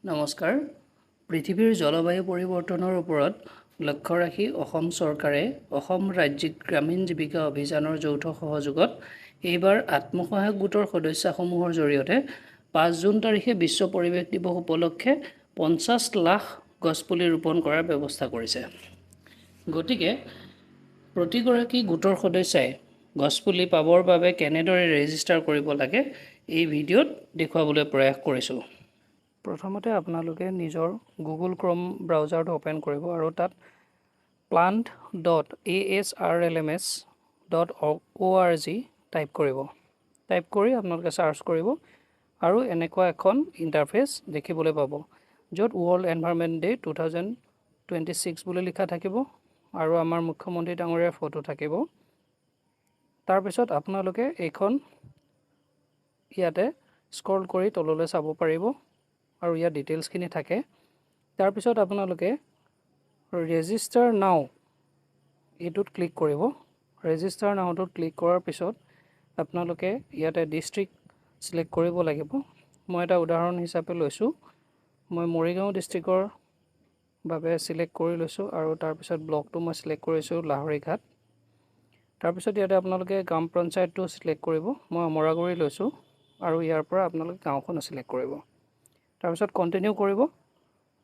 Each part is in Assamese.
নমস্কাৰ। পৃথিৱীৰ জলবায়ু পৰিৱৰ্তনৰ ওপৰত লক্ষ্য ৰাখি অসম চৰকাৰে অসম ৰাজ্যিক গ্ৰামীণ জীৱিকা অভিযানৰ যৌথ সহযোগত এইবাৰ আত্মসহায়ক গোটৰ সদস্যাসমূহৰ জৰিয়তে 5 জুন তাৰিখে বিশ্ব পৰিৱেশ দিৱস উপলক্ষে 50 লাখ গছপুলি ৰোপণ কৰাৰ ব্যৱস্থা কৰিছে। গতিকে প্ৰতিগৰাকী গোটৰ সদস্যাই গছপুলি পাবৰ বাবে কেনেদৰে ৰেজিষ্টাৰ কৰিব লাগে, এই ভিডিঅ'ত দেখুৱাবলৈ প্ৰয়াস কৰিছোঁ। প্ৰথমতে আপোনালোকে নিজৰ গুগল ক্ৰম ব্ৰাউজাৰটো অ'পেন কৰিব আৰু তাত plant.asrlms.org type কৰিব। টাইপ কৰি আপোনালোকে চাৰ্চ কৰিব আৰু এনেকুৱা এখন ইণ্টাৰফেচ দেখিবলৈ পাব, য'ত World Environment Day 2026 বুলি লিখা থাকিব আৰু আমাৰ মুখ্যমন্ত্ৰী ডাঙৰীয়াৰ ফটো থাকিব। তাৰপিছত আপোনালোকে এইখন ইয়াতে স্ক্ৰল কৰি তললৈ চাব পাৰিব আৰু ইয়াত ডিটেইলছখিনি থাকে। তাৰপিছত আপোনালোকে ৰেজিষ্টাৰ নাও এইটোত ক্লিক কৰিব। ৰেজিষ্টাৰ নাওটোত ক্লিক কৰাৰ পিছত আপোনালোকে ইয়াতে ডিষ্ট্ৰিক্ট চিলেক্ট কৰিব লাগিব। মই এটা উদাহৰণ হিচাপে লৈছোঁ, মই মৰিগাঁও ডিষ্ট্ৰিক্টৰ বাবে চিলেক্ট কৰি লৈছোঁ আৰু তাৰপিছত ব্লকটো মই চিলেক্ট কৰিছোঁ লাহৰীঘাট। তাৰপিছত ইয়াতে আপোনালোকে গ্ৰাম পঞ্চায়তটো চিলেক্ট কৰিব। মই অমৰাগুৰি লৈছোঁ আৰু ইয়াৰ পৰা আপোনালোকে গাঁওখনো চিলেক্ট কৰিব। তাৰপিছত কণ্টিনিউ কৰিব।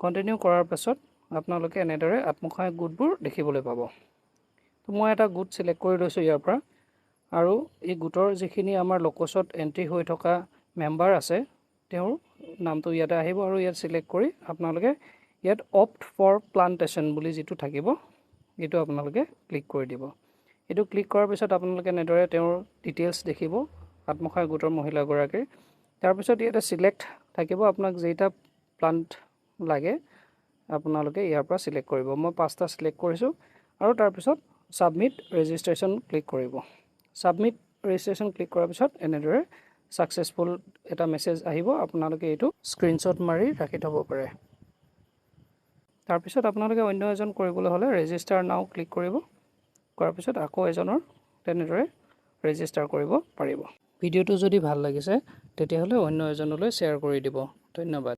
কণ্টিনিউ কৰাৰ পাছত আপোনালোকে এনেদৰে আত্মসহায়ক গোটবোৰ দেখিবলৈ পাব। তো মই এটা গোট চিলেক্ট কৰি লৈছোঁ ইয়াৰ পৰা আৰু এই গোটৰ যিখিনি আমাৰ লোকচত এণ্ট্ৰি হৈ থকা মেম্বাৰ আছে, তেওঁৰ নামটো ইয়াতে আহিব আৰু ইয়াত চিলেক্ট কৰি আপোনালোকে ইয়াত অপ্ট ফৰ প্লান্টেশ্যন বুলি যিটো থাকিব, এইটো আপোনালোকে ক্লিক কৰি দিব। এইটো ক্লিক কৰাৰ পিছত আপোনালোকে এনেদৰে তেওঁৰ ডিটেইলছ দেখিব, আত্মসহায়ক গোটৰ মহিলাগৰাকীৰ। তাৰপিছত ইয়াতে চিলেক্ট থাকিব, আপোনাক যেইটা প্লাণ্ট লাগে আপোনালোকে ইয়াৰ পৰা চিলেক্ট কৰিব। মই পাঁচটা চিলেক্ট কৰিছোঁ আৰু তাৰপিছত ছাবমিট ৰেজিষ্ট্ৰেশ্যন ক্লিক কৰিব। ছাবমিট ৰেজিষ্ট্ৰেশ্যন ক্লিক কৰাৰ পিছত এনেদৰে ছাকচেছফুল এটা মেছেজ আহিব। আপোনালোকে এইটো স্ক্ৰীনশ্বট মাৰি ৰাখি থ'ব পাৰে। তাৰপিছত আপোনালোকে অন্য এজন কৰিবলৈ হ'লে ৰেজিষ্টাৰ নাও ক্লিক কৰিব। কৰাৰ পিছত আকৌ এজনৰ তেনেদৰে ৰেজিষ্টাৰ কৰিব পাৰিব। ভিডিঅ'টো যদি ভাল লাগিছে, তেতিয়াহ'লে অন্য এজনলৈ শ্বেয়াৰ কৰি দিব। ধন্যবাদ।